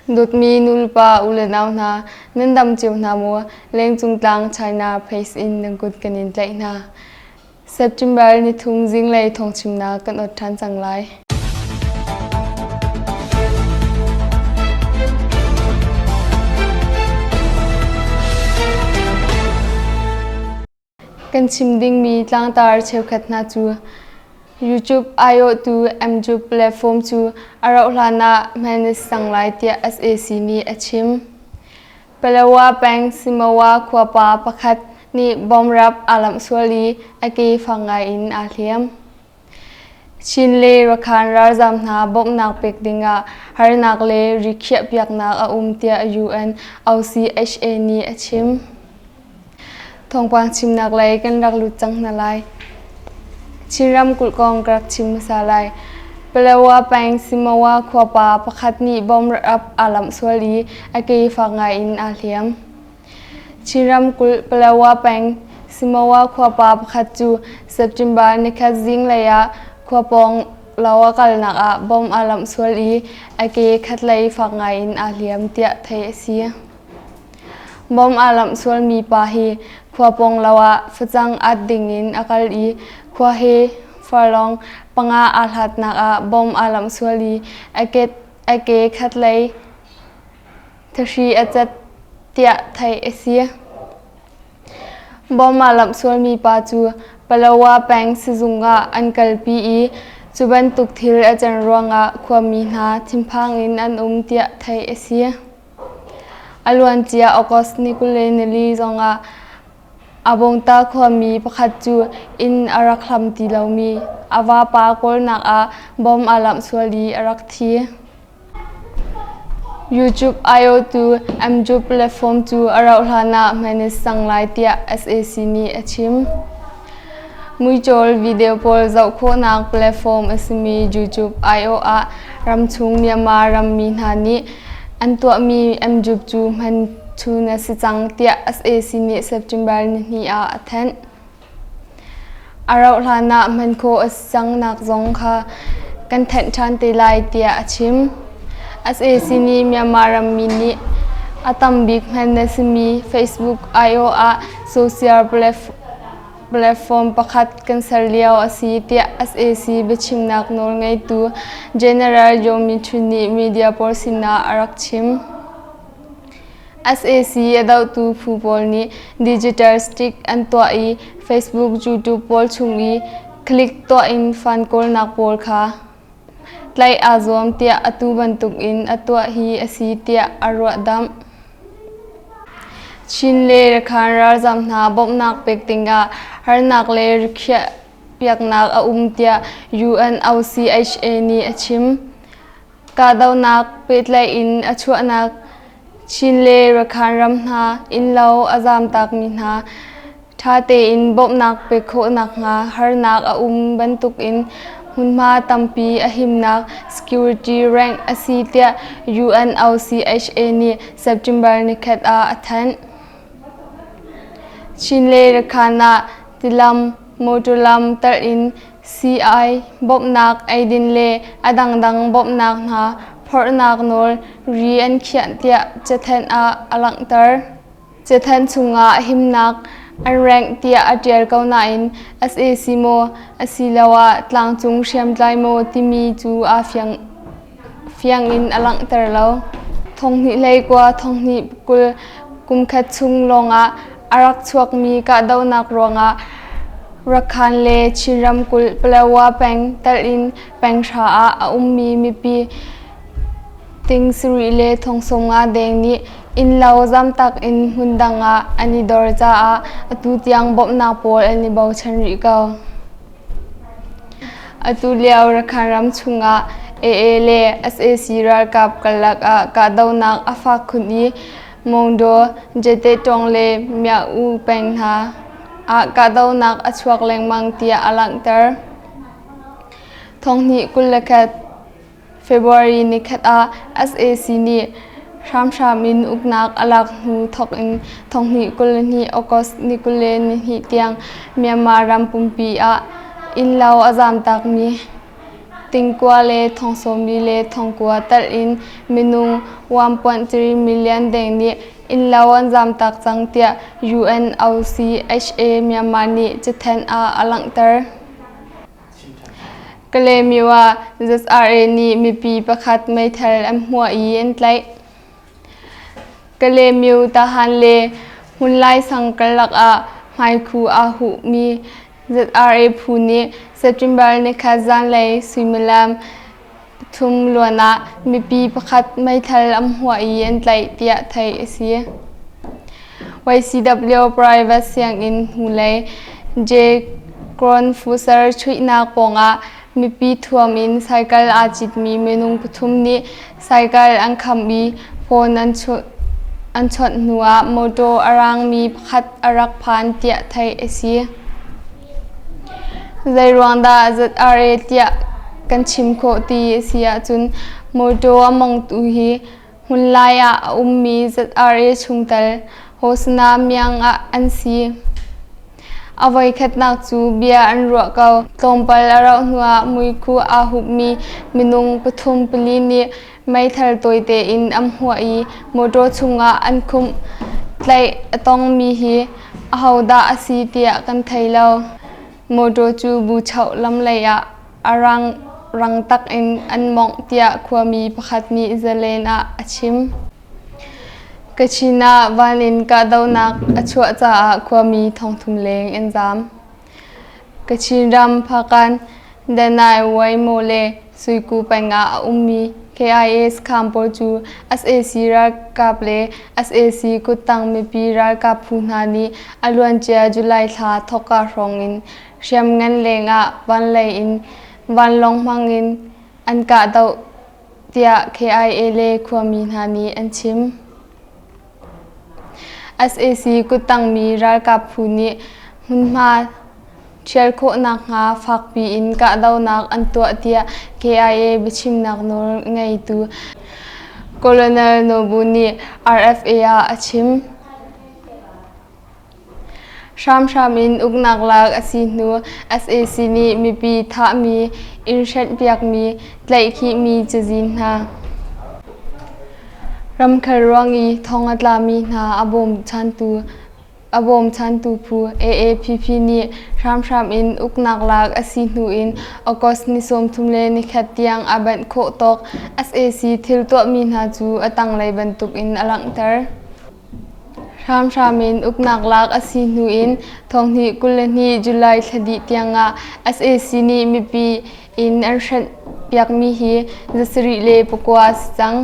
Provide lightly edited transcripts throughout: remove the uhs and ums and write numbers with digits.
Dawtmi nulepa u le nau hna, nan dam cio hna maw? Lengcung tlang China Place in nan kut kan in tlaih hna. September nithum zinglei thawngchimnak kan ot ṭhan cang lai. Kan chim dingmi tlangtar cheukhat hna cu YouTube aiawhtu MJU platform cu a rauhhlan ah hman a si cang lai tiah sac nih a chim. Palawa peng Simowa khuapa pakhat nih bomrap aa lamh sual i a ke fak ngai in aa hliam. Chin le Rakhine ralzaam hna bawmhnak pek dingah harnak le rikhiahpiaknak a um tiah UN OCHA nih a chim. Thawngpang chimnak lei kan rak lut cang hna lai. Chin ramkulh kong ka rak chim hmasa lai. Palawa peng Simowa khuapa pakhat nih bomb rap aa lamh sual i a ke fak ngai in aa hliam. Chin ramkulh Palawa peng Simowa khuapa pakhat cu September nikhat zinglei ah khua pawng lo a kalnak ah bomb aa lamh sual i a ke khatlei fak ngai in aa hliam tiah theih a si. Bomb aa lamh sualmi pa hi khua pawng lo ah facang at ding in a kal i khua he farlong panga aa hlatnak ah bomb aa lamh sual i a ke khatlei Thahri a cat tiah theih a si. Bawm aa lamh sualmi pa cu Palawa peng sizung ah an kalpi i cu bantuk thil a can ruangah khuami hna thinphang in an um tiah theih a si. A luancia August ni 24 zongah Abongta khuami pakhat cu inn a rak hlam ti lomi a vapa kawlnak ah bom aa lamh sual i a rak thi. YouTube aiawhtu MJU platform cu a rauhhlan ah hman a si cang lai tiah sac nih a chim. Muicawl video pawl zoh khawhnak platform a simi YouTube aiawh ah ramchung Myanmar rammi hna nih an tuahmi MJUB cu hman chun a si cang tiah sac nih September nihnih ah a thanh. A rauhhlan ah hman khawh a si cangnak zong kha kan thanh ṭhan te lai tiah a chim. Sac nih Myanmar rammi nih a tam bik hman a simi Facebook aiawh ah social platform pakhat kan ser lio a si tiah sac biachimnak nawlngeitu General Yaw Min Htun nih media pawl sinah a rak chim. Sac a dohtu phu pawl nih digital stick an tuah i Facebook, YouTube pawl chung i click tuah in fan kawlnak pawl kha tlaih aa zuam tiah atu bantuk in a tuah hi a si tiah a ruahdamh. Chin le Rakhine ralzaam hna bawmhnak pek dingah harnak le rikhiah piaknak a um tiah UNOCHA nih a chim. Kahdohnak pehtlaih in a chuahnak Chin le Rakhine ram hna innlo a zaamtakmi hna ṭha tein bawmhnak pek khawh nakhnga harnak a um bantukin hmunhma tampi a himnak security rank a si tiah UNOCHA nih September nikhat ah a thanh. Chin le Rakhine ah tilam, motor lam telh in Sii-ai, bawmhnak eidin le a dangdang bawmhnak hna phorhnak nawl ri an khiah tiah cathanh ah a langhter. Cathanh chungah himnak an rengh tiah a ṭial ko nain sac maw asiloah tlangcung hriamtlai maw timi cu aa fiang in a langhter lo. Thonghnih hleikua thonghnih 20 kumkhat chung lawngah a rak chuakmi kahdohnak ruangah Rakhine le Chin ramkulh Palawa peng telh in peng hra ah a ummi mipi ting sarih le thong 50 deng nih innlo zamtak in hmundang ah an i dor caah atu tiang bawmhnak pawl an i bochan rih ko. Atu lio Rakhine ram chungah AA le sac ralkap karlak ah kahdohnak a fak khun i Maungdaw, Jetetawng le Mya-U peng hna ah kahdohnak a chuak lengmang tiah a langhter. Thonghnih 21 February nikhat ah sac nih hramhram in uknak a lak hnu thawk in thonghnih 22 August ni 22 tiang Myanmar ram pumpi ah innlo a zamtakmi. tingkua le thong sawmli le thongkua talh in minung 1.3 million deng nih innlo an zamtak cang tiah UNOCHA Myanmar nih cathanh ah a langhter. Kalaymyo ah ZRA nih mipi pakhat meithal an hmuah i an tlaih. Kalaymyo Tahan le Hmunlai sang karlak ah hmaikhu aa huhmi ZRA phu nih September nikhat zanlei suimilam pathum luan ah mipi pakhat meithal an hmuah i an tlaih tiah theih a si. YCW private sianginn hnulei J. Kronfusser chuihnak pawngah mipi thuam in cycle aa citmi minung pathum nih cycle an kham i phone an chawnh hnuah mawṭaw a raangmi pakhat a rak phan tiah theih a si. Zeiruang dah ZRA tiah kan chim khawh ti a si ahcun mawṭaw a mongtu hi hmunlai ah a ummi ZRA chungtel Hosana Miang ah an si. A voikhatnak cu bia an ruah ko. Tlawmpal a rauh hnuah muikhu aa hupmi minung pathum pali nih meithal tawite in an hmuah i mawṭaw chungah an khumh. Tlaih a tongmi hi ahodah a si tiah kan thei lo. Mawṭaw cu buchoh lamlei ah a rang rang tak in an mawngh tiah khuami pakhat nih Zalen ah a chim. Kachin ah van in kahdohnak a chuah caah khuami thongthum leng an zaam. Kachin ram Phakan, Danai Waimaw le Suiku peng ah a ummi KIA sakhan pawl cu sac ralkap le sac kuttang mipi ralkap phu hna nih a luancia July thla thawkka hrawng in hriamngan leng ah vanlei in vanlawng hmang in an kahdoh tiah KIA le khuami hna nih an chim. Sac kuttangmi ralkap phu nih hmunhma ṭhial khawh nakhnga fakpi in kahdohnak an tuah tiah KIA biachimnak nawl ngeitu Colonel Nobu nih RFA ah a chim. Hramhram in uknak lak a si hnu sac nih mipi thahmi, inn hrenhpiakmi, tlaihkhihmi cazin hna. Ramkhel ruang i thong a tlami hna a bawmchantu phu AAPP nih hramhram in uknak lak a si hnu in August ni 31 tiang a banh khawh tawk sac thil tuahmi hna cu a tanglei bantuk in a langhter. Hramhram in uknak lak a si hnu in thonghnih 22 July thla dih tiangah sac nih mipi inn an hrenh piakmi hi 74 a si cang.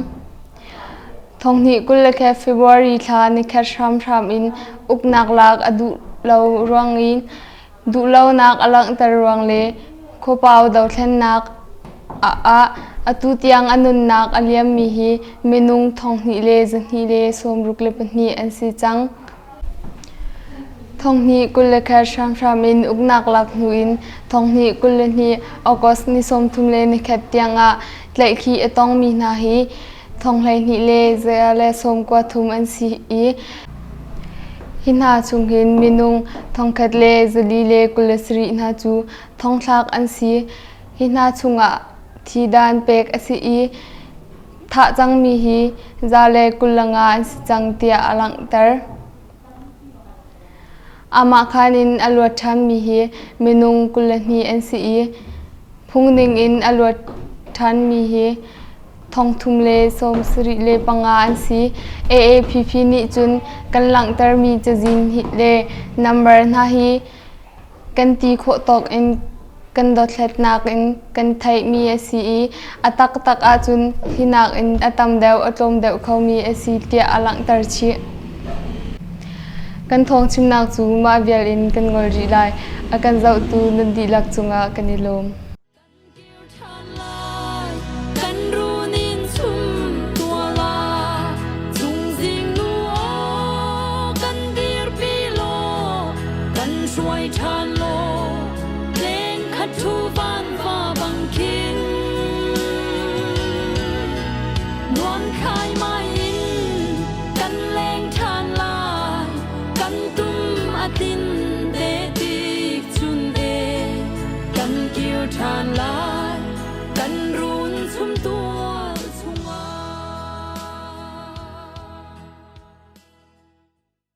Thonghnih 21 February thla nikhat hramhram in uknak lak a duh lo ruang i duhlonak a langhter ruang le khuapau dothlennak ah atu tiang a nunnak a liammi hi minung thonghnih le zahnih le 62 an si cang. Thonghnih 21 hramhram in uknak lak hnu in thonghnih 22 August ni 31 tiangah tlaihkhih a tongmi hna hi thong 12 le za le 93 an si i Hi hna chung hin minung thongkhat le zali le 27 hna cu thongthlak an si. Hi hna chungah thidan pek a si i thah cangmi hi za le 25 an si cang tiah a langhter. Amah khan in a luat ṭhanmi hi minung 22 an si i phung ningin a luat ṭhanmi hi 375 an si. AAPP nih cun kan langhtermi cazin le nambar hna hi kan ti khawh tawk in kan dothlatnak in kan theihmi a si i a taktak ahcun hi nakin a tam deuh a tlawm deuh khomi a si tiah a langhter chih. Kan thawngchimnak cu mah vial in kan ngol rih lai. A kan zohtu nan dihlak cungah kan i lawm. Kan runin chum tuala chungzing nu aw kan dirpi law kan hruai ṭhan law leng khat thu van va bang khin nuam khai mai in kan leng ṭhan lai kan tum a tin te tik chun e kan kir ṭhan lai.